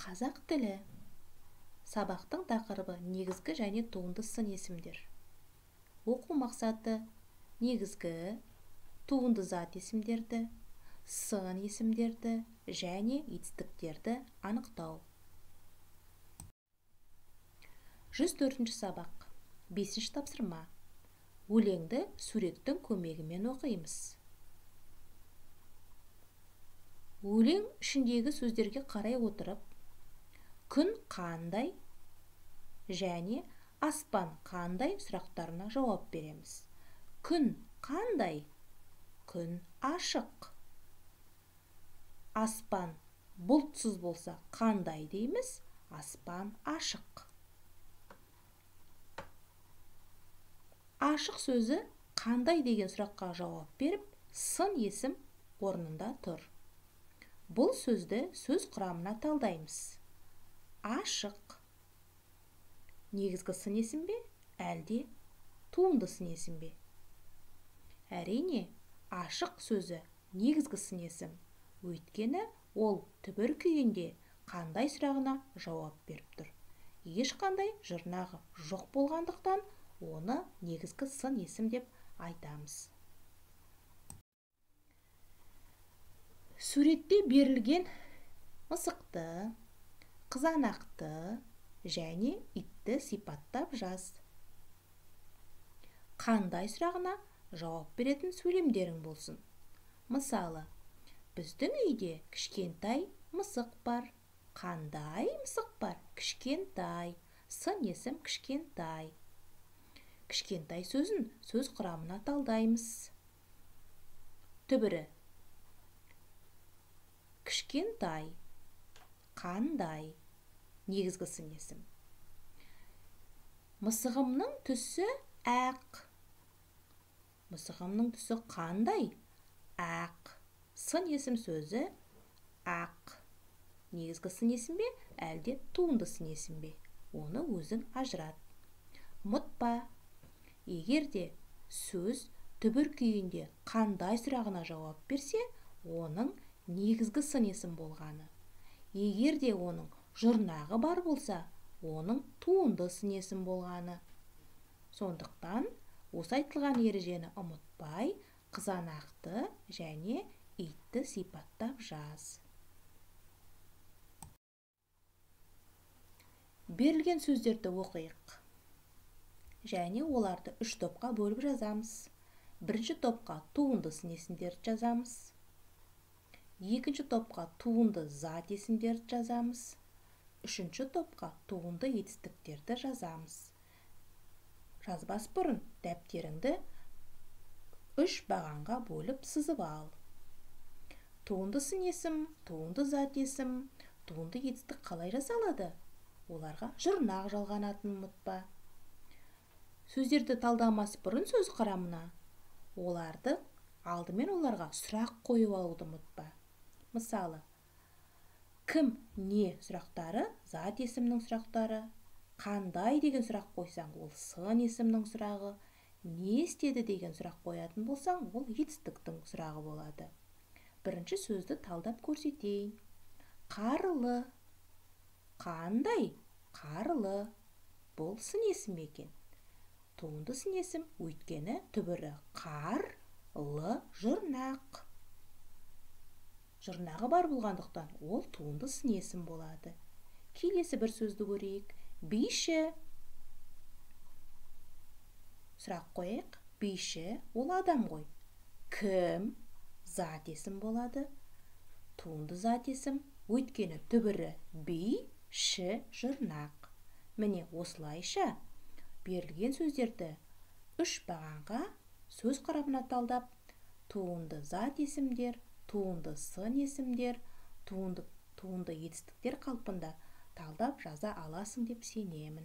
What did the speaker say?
Қазақ тілі. Сабақтың тақырыбы негізгі және туынды сын есімдер. Оқу мақсаты негізгі, туынды зат есімдерді, сын есімдерді және етістіктерді анықтау. 104-ші сабақ. 5-ші тапсырма. Өлеңді суреттің көмегімен оқимыз. Өлең ішіндегі сөздерге қарай отырып, күн қандай және аспан қандай сұрақтарына жауап береміз. Күн қандай? Күн ашық. Аспан бұлтсыз болса қандай дейміз? Аспан ашық. Ашық сөзі қандай деген сұраққа жауап беріп, сын есім орнында тұр. Бұл сөзді сөз құрамына талдаймыз. Ашық. Негізгі сын есім бе, әлде туынды сын есім бе? Әрине, ашық сөзі негізгі сын есім. Өйткені ол түбір күйінде қандай сұрағына жауап беріп тұр. Ешқандай жұрнағы жоқ болғандықтан оны негізгі сын есім деп айтамыз. Суретте берілген мысықты, қызанақты және итті сипаттап жаз. Қандай сұрағына жауап беретін сөйлемдерің болсын. Мысалы, біздің үйде кішкентай мысық бар. Қандай мысық бар? Кішкентай. Сын есім кішкентай. Кішкентай сөзін сөз құрамына талдаймыз. Түбірі. Кішкентай, қандай, негізгі сын есім. Мысығымның түсі ақ. Мысығымның түсі қандай? Ақ. Сын есім сөзі ақ. Негізгі сын есім бе, әлде туынды сын есім бе? Оны өзің ажырат. Ұмытпа, егер де сөз түбір күйінде қандай сұрағына жауап берсе, оның негізгі сын есім болғаны. Егер де оның жұрнағы бар болса, оның туынды сын есім болғаны. Сондықтан осы айтылған ережені ұмытпай, қызанақты және итті сипаттап жаз. Берілген сөздерді оқиық. Және оларды үш топқа бөліп жазамыз. Бірінші топқа туынды сын есімдерді жазамыз. Екінші топқа туынды зат есімдерді жазамыз. Үшінші топқа туынды етістіктерді жазамыз. Жазбас бұрын дәптеріңді үш бағанға бөліп сызып ал. Туынды сын есім, туынды зат есім, туынды етістік қалай жасалады? Оларға жұрнақ жалғанатынын ұмытпа. Сөздерді талдамас бұрын сөз құрамына оларды алдымен оларға сұрақ қойып алуды ұмытпа. Мысалы, кім, не сұрақтары зат есімнің сұрақтары, қандай деген сұрақ қойсаң, ол сын есімнің сұрағы, не істеді деген сұрақ қоятын болсаң, ол етістіктің сұрағы болады. Бірінші сөзді талдап көрсетейін. Қарлы. Қандай? Қарлы. Бұл сын есім екен. Туынды сын есім, өйткені түбірі қар, лы, жұрнақ. Жұрнағы бар болғандықтан ол туынды сын есім болады. Келесі бір сөзді көрейік. Биші. Сұрақ қояйық. Биші ол адам ғой. Кім? Зат есім болады. Туынды зат есім, өйткені түбірі би, ші, жұрнақ. Міне осылайша берілген сөздерді үш бағанға сөз құрамына талдап, туынды зат есімдер, туынды сын есімдер, туынды етістіктер қалпында талдап жаза аласың деп сенемін.